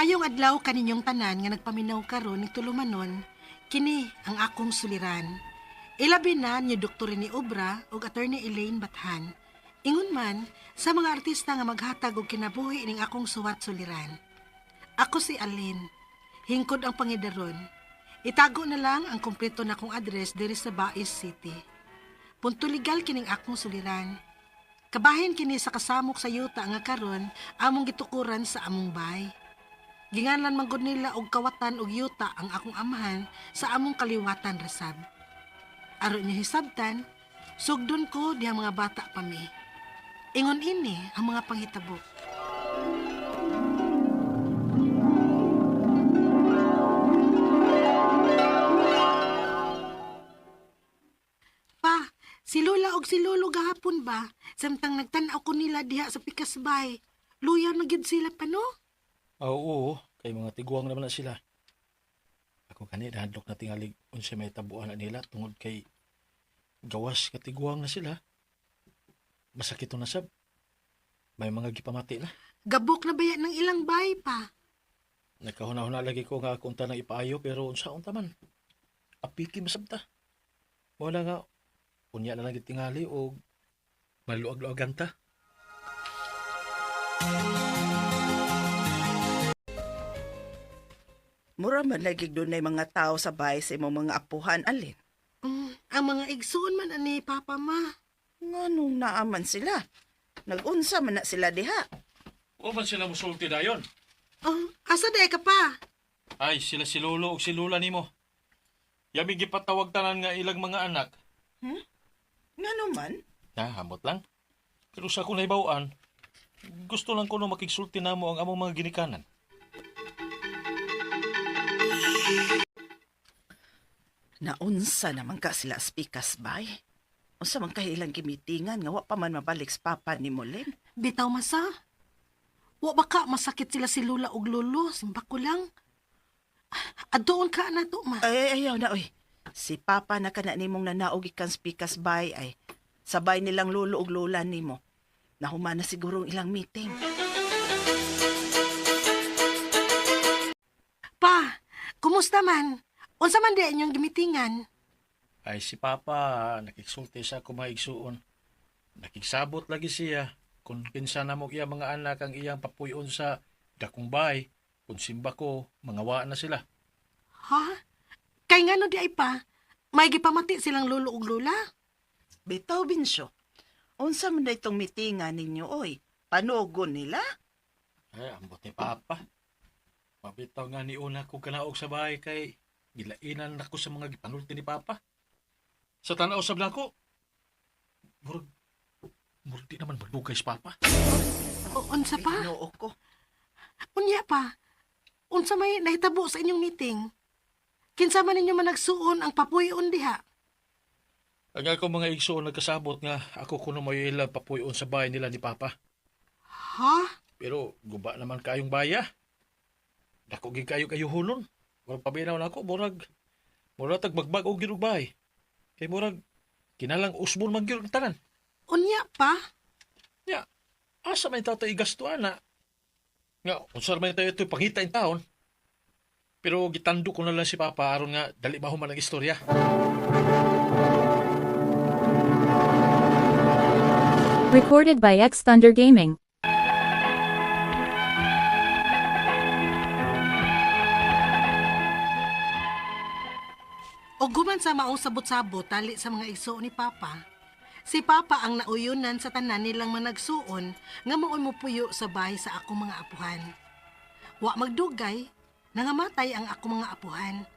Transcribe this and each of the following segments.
Maayong adlaw kaninyong tanan nga nagpaminaw karon ning tulumanon, kini ang akong suliran. Ilabi na ni Dr. ni Obra ug Attorney Elaine Bathan. Ingon man sa mga artista nga maghatag og kinabuhi ning akong suwat suliran. Ako si Aline. Hingkod ang pangidaron. Itago na lang ang kumpleto na kong address diri sa Bais City. Punto legal kining akong suliran. Kabahin kini sa kasamok sa yuta nga karon among gitukuran sa among bay. Ginganlan man gud nila og kawatan og yuta ang akong amahan sa among kaliwatan rasab. Aron niyo hisabtan, sugdon ko dihang mga bata pa mi. Ingon ini ang mga panghitabo. Pa, si Lola og si Lolo gahapon ba? Samtang nagtan-aw ko nila diha sa Pikasbay. Luya na gyud sila pa, no? Ah, oo, kay mga tiguang naman na sila. Ako kani nahadlok na tingalig unsa may tabuan na nila tungod kay gawas ka tiguang na sila. Masakit na sab. May mga gipamati na. Gabok na baya ng ilang bay pa. Nagkahuna-huna lagi ko nga akong tanang ipaayo pero unsa unta man. Apiki masabta. Wala nga unya na lang gid tingali og maluag-luagan ta. Mura man lagi dunay mga tao sa bahay sa imong mga apuhan, Alin. Ang mga igsoon man ani Papa, Ma. Nganong naaman sila? Nagunsa man na sila diha. O man sila musulti dayon. Oh, asa day ka pa? Ay, sila si Lolo ug si Lola nimo. Yami gipatawag tanan nga ilang mga anak. Ngano man? Na, hamot lang. Pero sa akong nahibaw-an, gusto lang ko no makigsulti namo ang among mga ginikanan. Naunsa naman ka sila speakers bay? Unsa man kay ilang gimitingan nga wa pa man mabalik sa papa ni Molin? Bitaw masa. Wa ba ka masakit sila si Lola og Lolo? Simba ko lang. Adoon ka na to, Ma. Ay, ayaw na oy. Si papa na kana nimong nanaog ikan speakers bay ay sabay nilang lolo ug lola nimo. Nahuman na siguro ang ilang meeting. Pa, kumusta man? Unsa man di inyong gimitingan? Ay, si Papa, nakigsulti sa akong mga igsuon. Nakigsabot lagi siya kung kinsa na mo iya mga anak ang iyang papuyon sa dakong bay, kung simba ko, mga wa na sila. Ha? Kay ngano di ay pa? May gipamati silang lolo ug lola? Bitaw binsyo. Unsa man na itong mitingan ninyo oy? Panugon nila? Ay, ambot ni Papa. Mabitaw nga ni una ko kanaog sa bahay kay gilainan ako sa mga gipanulti ni Papa. Sa tanaw sab nako, murag, murag di naman magdugay si Papa. O, unsa pa? Ay, Ginoo ko. Unya pa. Unsa may nahitabo sa inyong meeting? Kinsa man ninyo man nagsuon ang papuyon diha? Ang ako mga igsoon nagkasabot nga ako kuno may ilang papuyon sa bahay nila ni Papa. Ha? Pero guba naman kayong baya. Dako gid kayo kayo hulon. Murag pabinaw na ako, murag murag tag bagbag og gyud og bahay. Kay murag kinalang usbon man gyud ang tanan. Unya pa? Nya, asa may tatay gasto ana? Nga, unsa man tayo ito'y pangita in taon. Pero gitando ko na lang si Papa aron nga dali ba human ang istorya. Recorded by X Thunder Gaming. O guman sa maong sabot-sabot tali sa mga igsoon ni Papa, si Papa ang nauyunan sa tanan nilang managsuon nga maoy mopuyo sa bahay sa akong mga apuhan. Wa magdugay, nangamatay ang akong mga apuhan.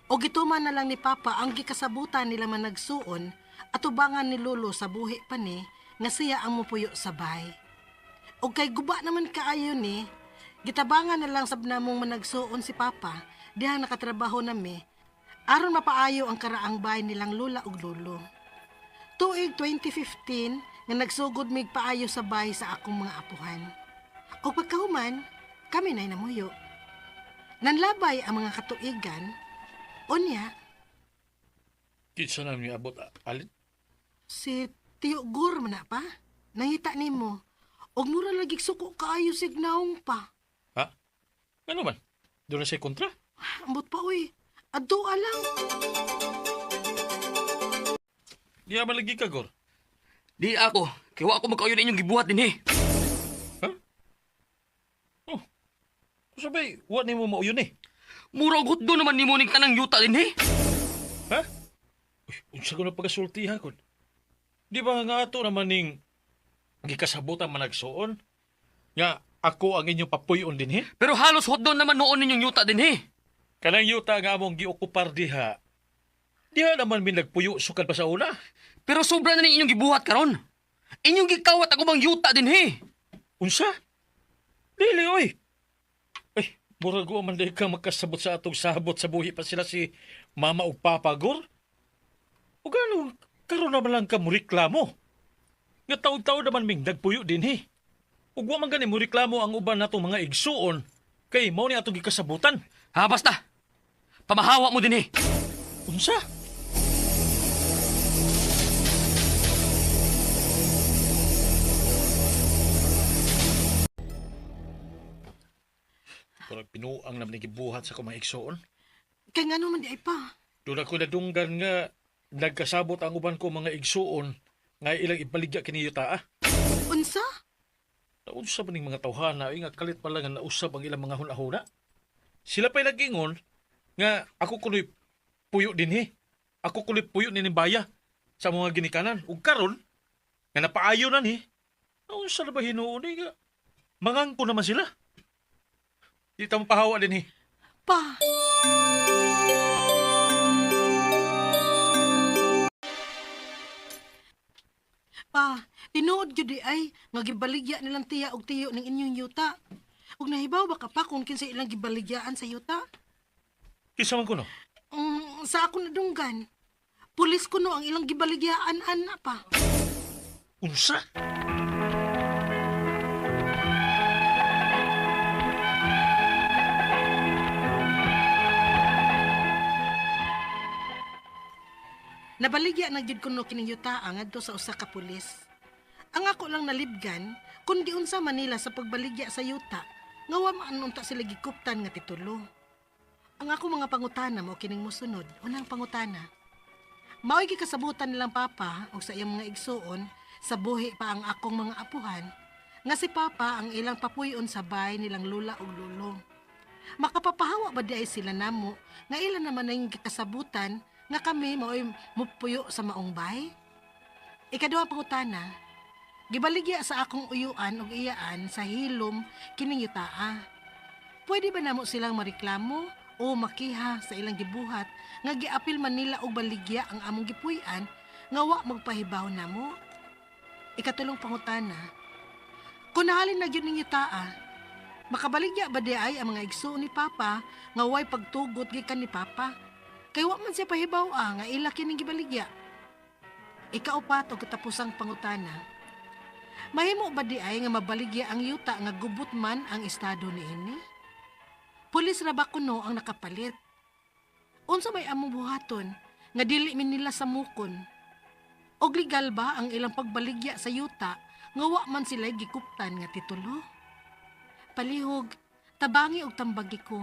O gituman na lang ni Papa ang gikasabutan nila managsuon at ubangan ni Lolo sa buhi pa ni nga siya ang mopuyo sa bahay. O kay guba naman kaayo ni, gitabangan na lang sab namong managsuon si Papa dihang nakatrabaho nami aron mapaayo ang karaang bahay nilang lola ug lolo. Tuig 2015 nga nagsugod mig paayo sa bahay sa akong mga apuhan. O pagkahuman, kami na'y namuyo. Nanlabay ang mga katuigan, unya, Kinsa na mi abot alin? si Tio Gur man na pa, nangita nimo, og mura lagi suko kaayo signaong pa. Ha? Ano man? Doon na siya kontra. Ambot pa uy. Adua lang. Di man lagi ka, Gor. Di ako, kay wa ako magkauyon inyong gibuhat dinhi. Ha? Oh. Sabay, wa nimo mauyon eh. Mura og hutdo naman nimo ning tanang yuta dinhi. Ha? Uy, unsa ko na pagasultihan ko? Di ba nga ato naman ning gikasabutan managsuon? Nga ako ang inyong papuyon dinhi? Pero halos hutdo naman noon ninyong yuta dinhi. Kanang yuta nga among giokupar diha. Diha naman mi nagpuyo sukad pa sa una. Pero sobra na ning inyong gibuhat karon. Inyong gikawat ako bang yuta dinhi. Unsa? Dili oy. Ay, murag wa man di ka makasabot sa atong sabot sa buhi pa sila si mama ug papa gor. O gano karon naman lang ka moreklamo. Nga taon-taon naman ming nagpuyo dinhi. Ug wa man gani moreklamo ang uban natong mga igsuon kay mao ni atong gikasabutan. Ha basta. Pamahawa mo dinhi. Unsa? Parang pinuang naman ni gibuhat sa akong mga igsuon. Kay ngano man di ay pa. Doon ako nadunggan nga nagkasabot ang uban ko mga igsuon nga ilang ibaligya kini yuta ah. Unsa? Naunsa ba ning mga tawhana ay nga kalit pa lang nga nausab ang ilang mga hunahuna. Sila pa'y nagingon nga ako kunoy puyo dinhi. Ako kunoy puyo ni baya sa mga ginikanan. Ug karon nga napaayo na ni. Naunsa na ba hinuon eh nga mangangko naman sila. Di ta mapahawa dinhi. Pa. Pa, tinuod gyud di ay nga gibaligya nilang tiya og tiyo ng inyong yuta. Ug nahibaw ba ka pa kung kinsa ilang gibaligyaan sa yuta? Kinsa man kuno? Sa ako nadunggan. Pulis kuno ang ilang gibaligyaan ana pa. Unsa? Nabaligya na gyud kuno kining yuta ngadto sa usa ka pulis. Ang ako lang nalibgan kun giunsa man nila sa pagbaligya sa yuta nga wa man unta sila gikuptan nga titulo. Ang ako mga pangutana mao kining mosunod. Unang pangutana. Mao'y gikasabutan nilang papa og sa iyang mga igsuon sa buhi pa ang akong mga apuhan nga si papa ang ilang papuyon sa bahay nilang lula ug lolo. Makapapahawa ba di ay sila namo nga ila naman ang gikasabutan nga kami mao'y mupuyo sa maong bahay? Ikaduha pangutana, gibaligya sa akong uyuan ug iyaan sa hilom kining yutaa. Pwede ba namo silang mareklamo o makiha sa ilang gibuhat nga giapil man nila og baligya ang among gipuy-an nga wa magpahibaw namo? Ikatulong pangutana, kung nahalin na gyud ning yutaa, makabaligya ba di ay ang mga igsuon ni Papa nga way pagtugot gikan ni Papa? Kay wa man siya pahibaw nga ila kining gibaligya. Ikaupat og katapusang pangutana. Mahimo ba di ay nga mabaligya ang yuta nga gubot man ang estado niini? Pulis ra ba kuno ang nakapalit? Unsa may among buhaton nga dili mi nila samukon? Og legal ba ang ilang pagbaligya sa yuta nga wa man sila gikuptan nga titulo? Palihog, tabangi og tambagi ko.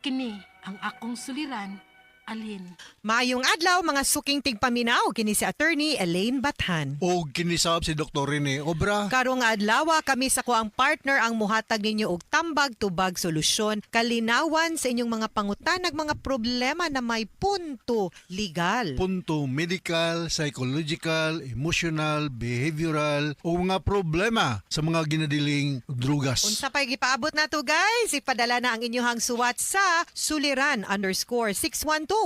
Kini ang akong suliran, Alin. Maayong adlaw mga suking tigpaminaw kini si Attorney Elaine Bathan. O kinisab si Dr. Rene Obra. Karong adlaw kami sa kuang partner ang muhatag ninyo og tambag tubag solusyon kalinawan sa inyong mga pangutanag mga problema na may punto legal. Punto medical, psychological, emotional, behavioral o mga problema sa mga ginadiling drugas. Unsa pa'y gipaabot nato guys? Ipadala na ang inyong suwat sa suliran_612@yahoo.com.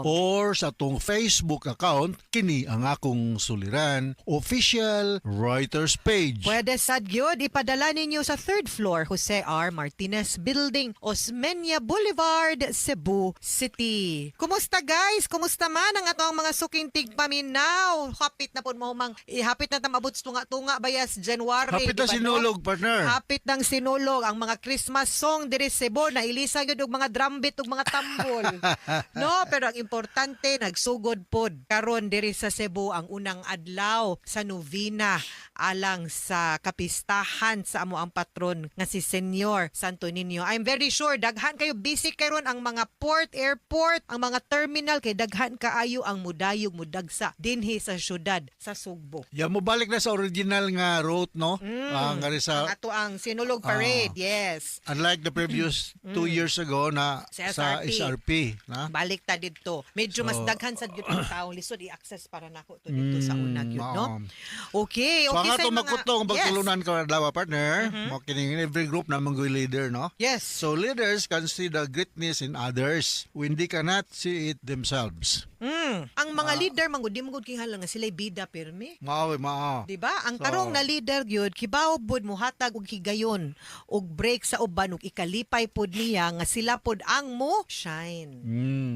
Or sa atong Facebook account, kini ang akong suliran, official writers page. Pwede sad gyud ipadala ninyo sa third floor Jose R. Martinez Building, Osmeña Boulevard, Cebu City. Kumusta guys? Kumusta man ang ato ang mga suking tigpaminaw? Hapit na pud mo mang hapit na tamabot sa tunga-tunga bayas January. Hapit di na ba, no? sinulog, partner. Hapit ng sinulog ang mga Christmas song diri sa Cebu na ilisa gyud og mga drumbeat ug mga tambol. No, pero ang importante, nagsugod pod karon diri sa Cebu ang unang adlaw sa novena alang sa kapistahan sa amo ang patron nga si Senyor Santo Niño. I'm very sure daghan kayo busy karon ang mga port, airport, ang mga terminal kay daghan kaayo ang mudayog, mudagsa dinhi sa syudad sa Sugbo. Ya mo balik na sa original nga route, no? Ah, nga rin sa Ang ato ang Sinulog Parade, yes. Unlike the previous 2 years ago na Sa sa SRP. SRP, na? Balik ta didto. Medyo mas daghan sad gyud ang taong lisod i-access para nako to didto sa una gyud, no? Okay, So okay ang sa ato mga makutong pagtulunan ka adlaw, partner, mo kining every group na manggoy leader, no? Yes. So leaders can see the greatness in others when they cannot see it themselves. Ang mga leader manggod di manggod kinahanglan nga sila'y bida pirmi. Mao mao. Di ba? Ang So- tarong na leader gyud kibaw pod muhatag og higayon og break sa uban ug ikalipay pod niya nga sila pod ang mo shine.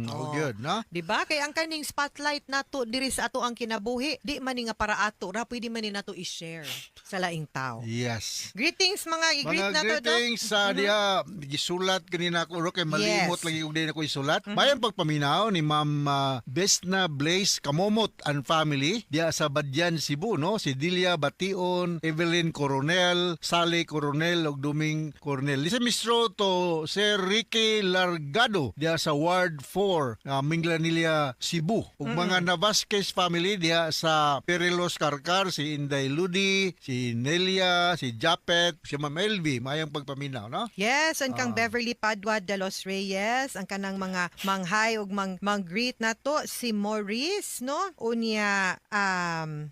All Oh. good, no? Di ba? Kay ang kaning spotlight nato diri sa ato ang kinabuhi, di man ni nga para ato ra, pwede man ni nato i-share sa laing tao. Yes. Greetings, mga i-greet Mga nato do. greetings sa diha gisulat kanina ko ro kay malimot lagi og di na ko isulat. Bayan pagpaminaw ni Ma'am Besna Blaze Kamomot and family diha sa Badyan, Cebu, no? Si Delia Bation, Evelyn Coronel, Sally Coronel ug Duming Coronel. Lisa Mistro to Sir Ricky Largado diha sa Ward 4, Minglanilla, Cebu. Ug mga Navasquez family diha sa Perilos Karkar, si Inday Ludi, si Nelia, si Japet, si Ma'am Elvie. Mayang pagpaminaw, no? Yes, ang kang Beverly Padua de los Reyes, ang kanang mga manghay ug mang greet nato si Maurice, no? Unya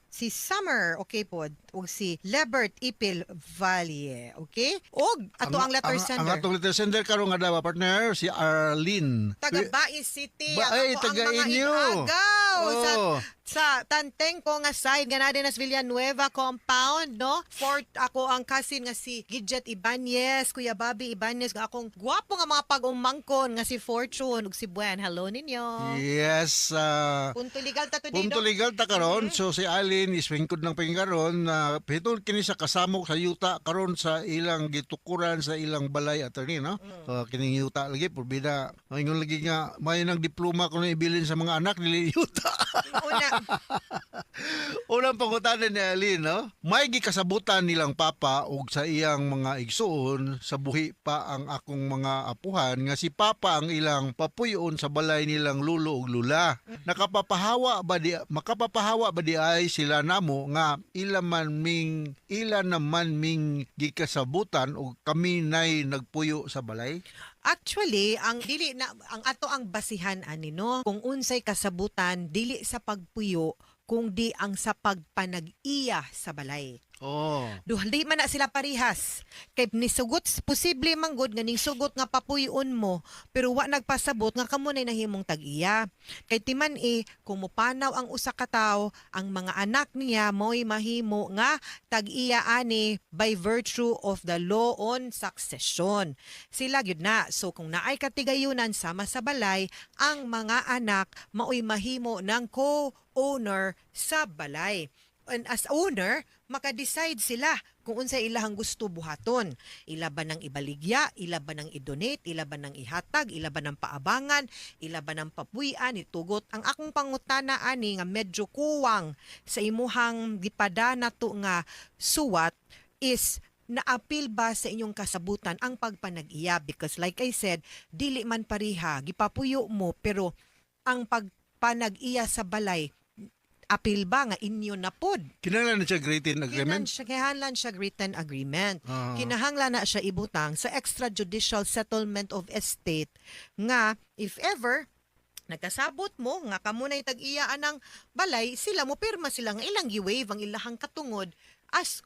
si Summer, okay pod, ug si Lebert Ipil Valle, okay? Og ato ang letter sender. Ang atong letter sender karong adlaw, partner, si Arlene. Taga Bais City, Ba- ang ay, ako ang taga mga inyo. inagaw sa Oh. sa Tantengco nga side ganade nas Villanueva compound, no? For ako ang cousin nga si Gidget Ibanez, Kuya Bobby Ibanez, nga akong gwapo nga mga pag-umangkon nga si Fortune ug si Buen. Hello ninyo. Yes. Punto legal ta today, Punto Doc. legal ta karon. So si Alin is wingkod ng pingkaron na hitol kini sa kasamok sa yuta karon sa ilang gitukuran sa ilang balay, attorney, no? Kining yuta lagi purbida. Ingon lagi nga may nang diploma kuno ibilin sa mga anak dili yuta. Una. Unang pangutana ni Alin, no? May gikasabutan nilang papa og sa iyang mga igsuon sa buhi pa ang akong mga apuhan nga si papa ang ilang papuyon sa balay nilang lulo ug lula. Nakapapahawa ba di ay sila namo nga ila naman ming gikasabutan og kami nay nagpuyo sa balay? Actually, ang dili na ang ato ang basihan ani, no, kung unsay kasabutan dili sa pagpuyo kung di ang sa pagpanag-iya sa balay. Duh, di man na sila parihas. Kay nisugot, posible man gud nga ning sugot nga papuyon mo, pero wa nagpasabot nga kamo nay nahimong tag-iya. Kay timan eh, kung mupanaw ang usa ka tawo, ang mga anak niya mo'y mahimo nga tag-iya ani by virtue of the law on succession. Sila gyud na. So kung naay katigayunan sama sa balay, ang mga anak mao'y mahimo ng co-owner sa balay. And as owner, maka-decide sila kung unsay ilahang gusto buhaton. Ila ba nang ibaligya, ila ba nang i-donate, ila ba nang ihatag, ila ba nang paabangan, ila ba nang papuy-an, itugot. Ang akong pangutana ani nga medyo kuwang sa imuhang gipada to nga suwat is naapil ba sa inyong kasabutan ang pagpanag-iya? Because like I said, dili man pareha, gipapuyo mo, pero ang pagpanag-iya sa balay, apil ba nga inyo na pod? Kinahanglan na siya written agreement. Kinahanglan siya written agreement. Kinahanglan na siya ibutang sa extrajudicial settlement of estate nga if ever nagkasabot mo nga kamo na'y tag-iya anang balay, sila mo pirma sila nga ilang gi-waive ang ilahang katungod as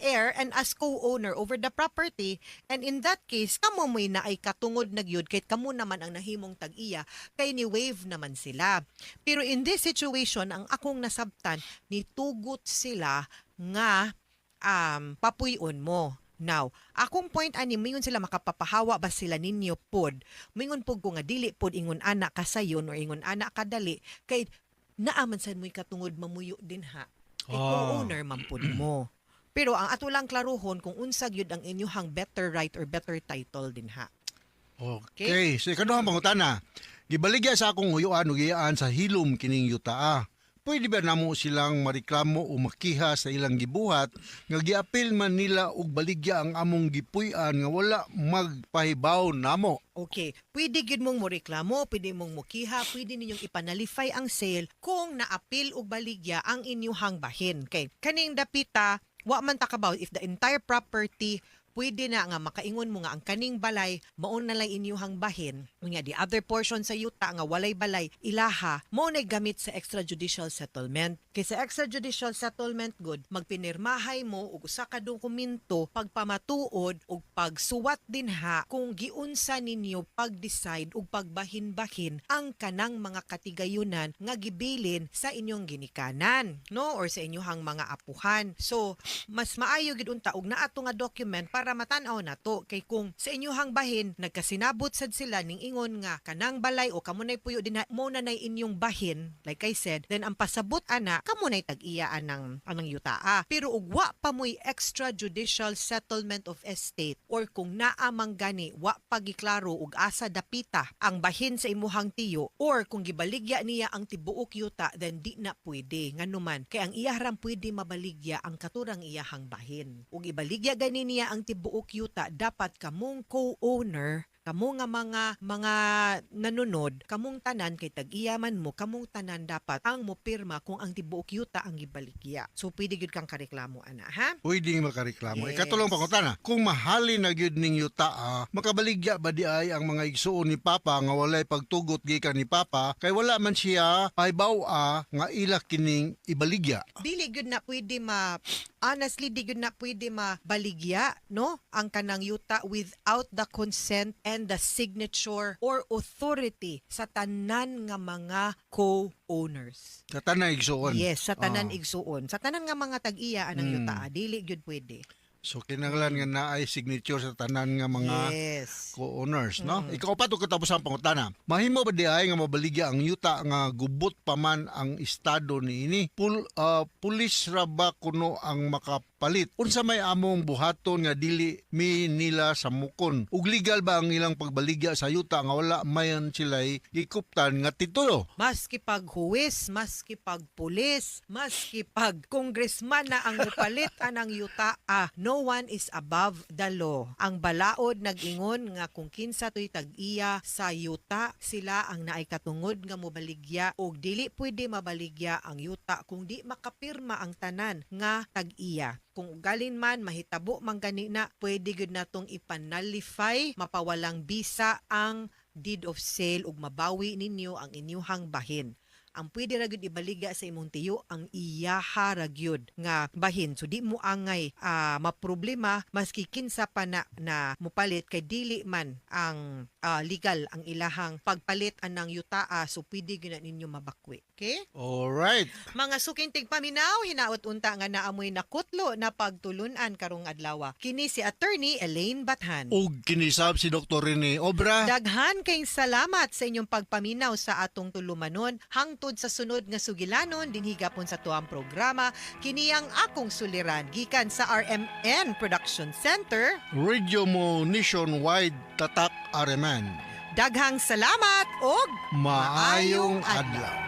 heir and as co-owner over the property, and in that case kamo mo'y naay katungod na gyud kay kamo naman ang nahimong tag-iya kay ni waive naman sila. Pero in this situation, ang akong nasabtan, nitugot sila nga papuy-on mo. Now, akong point ani, mingon sila makapapahawa ba sila ninyo pod? Mingon pod ko nga dili pod ingon ana kasayon or ingon ana kadali kay naaman sad mo'y katungod mamuyo din ha. Kay co-owner man pod mo. Pero ang ato lang klaruhon kung unsa gyud ang inyuhang better right or better title din ha. Okay. So ikaduhang pangutana. Gibaligya sa akong huyuan ug iyaan sa hilom kining yutaa. Pwede ba namo silang mareklamo o makiha sa ilang gibuhat nga giapil man nila og baligya ang among gipuy-an nga wala magpahibaw namo? Okay, pwede gyud mong moreklamo, pwede mong mokiha, pwede ninyong ipa-nullify ang sale kung naapil og baligya ang inyuhang bahin. Kay kaning dapita, wa man ta kabaw if the entire property, pwede na nga makaingon mo nga ang kaning balay mao na lang inyuhang bahin. Unya, the other portion sa yuta nga walay balay ilaha, mao nay gamit sa extrajudicial settlement. Kay sa extrajudicial settlement good, magpinirmahay mo og usa ka dokumento pagpamatuod og pagsuwat dinha kung giunsa ninyo pag-decide ug pagbahin-bahin ang kanang mga katigayunan nga gibilin sa inyong ginikanan, no, or sa inyong mga apuhan. So mas maayo gid unta og naa to nga document para matan-aw nato, kay kung sa inyong bahin nagkasinabot sad sila ning ingon nga kanang balay o kamo nay puyo dinha mo na nay inyong bahin, like I said, then ang pasabot ana, kamo nay tag-iya anang yutaa. Pero og wa pa moy extrajudicial settlement of estate or kung naa man gani, wa pa giklaro og asa dapita ang bahin sa imuhang tiyo or kung gibaligya niya ang tibuok yuta, then di na pwede. Nganuman kay ang iyahang pwede mabaligya ang katurang iyahang bahin. Ug ibaligya gani niya ang tibuok yuta, dapat kamong co-owner, kamo nga mga nanunod, kamong tanan, kay tag-iya man mo, kamong tanan dapat ang mopirma kung ang tibuok yuta ang gibaligya. So pwede gyud kang kareklamo ana, ha? Pwede makareklamo. Yes. Ikatulong pangutana, kung mahalin na gyud ning yuta, makabaligya ba di ay ang mga igsuon ni Papa nga walay pagtugot gikan ni Papa kay wala man siya pahibaw-a nga ila kining ibaligya? Dili gyud na pwede ma honestly, di gyud na pwede mabaligya, no, ang kanang yuta without the consent and the signature or authority sa tanan nga mga co-owners. Sa tanan igsuon. Yes, sa tanan igsuon. Sa tanan nga mga tag-iya anang yuta, dili gyud pwede. So kinahanglan nga naay signature sa tanan nga mga co-owners, no? Ikaw pa to katapos ang pangutana. Mahimo ba di ay nga mabaligya ang yuta nga gubot pa man ang estado niini? Pulis ra ba kuno ang makapalit? Unsa may among buhaton nga dili mi nila samukon? Ug legal ba ang ilang pagbaligya sa yuta nga wala mayan sila'y gikuptan nga titulo? Maski pag huwes, maski pag pulis, maski pag congressman na ang mupalit anang yuta, no one is above the law. Ang balaod nag-ingon nga kung kinsa to'y tag-iya sa yuta, sila ang naay katungod nga mobaligya, og dili pwede mabaligya ang yuta kung di makapirma ang tanan nga tag-iya. Kung ugalin man mahitabo man gani na, pwede gyud natong ipa-nullify, mapawalang bisa ang deed of sale ug mabawi ninyo ang inyuhang bahin. Ang pwede ra gyud ibaligya sa imong tiyo ang iyaha ra gyud nga bahin. So di mo angay maproblema maski kinsa pa na, na mupalit, kay dili man ang legal ang ilahang pagpalit anang yutaa, so pwede gyud na ninyo mabakwi. Okay? Alright. Mga suking tigpaminaw, hinaot unta nga naamoy nakutlo na pagtulunan karong adlaw. Kini si Attorney Elaine Bathan. Ug kinisab si Dr. Rene Obra. Daghan kayong salamat sa inyong pagpaminaw sa atong tulumanon. Hangtod sa sunod nga sugilanon dinhi gapon sa tuang programa, kini ang Akong Suliran gikan sa RMN Production Center. Radio Mo Nationwide, Tatak RMN. Daghang salamat og Maayong adlaw.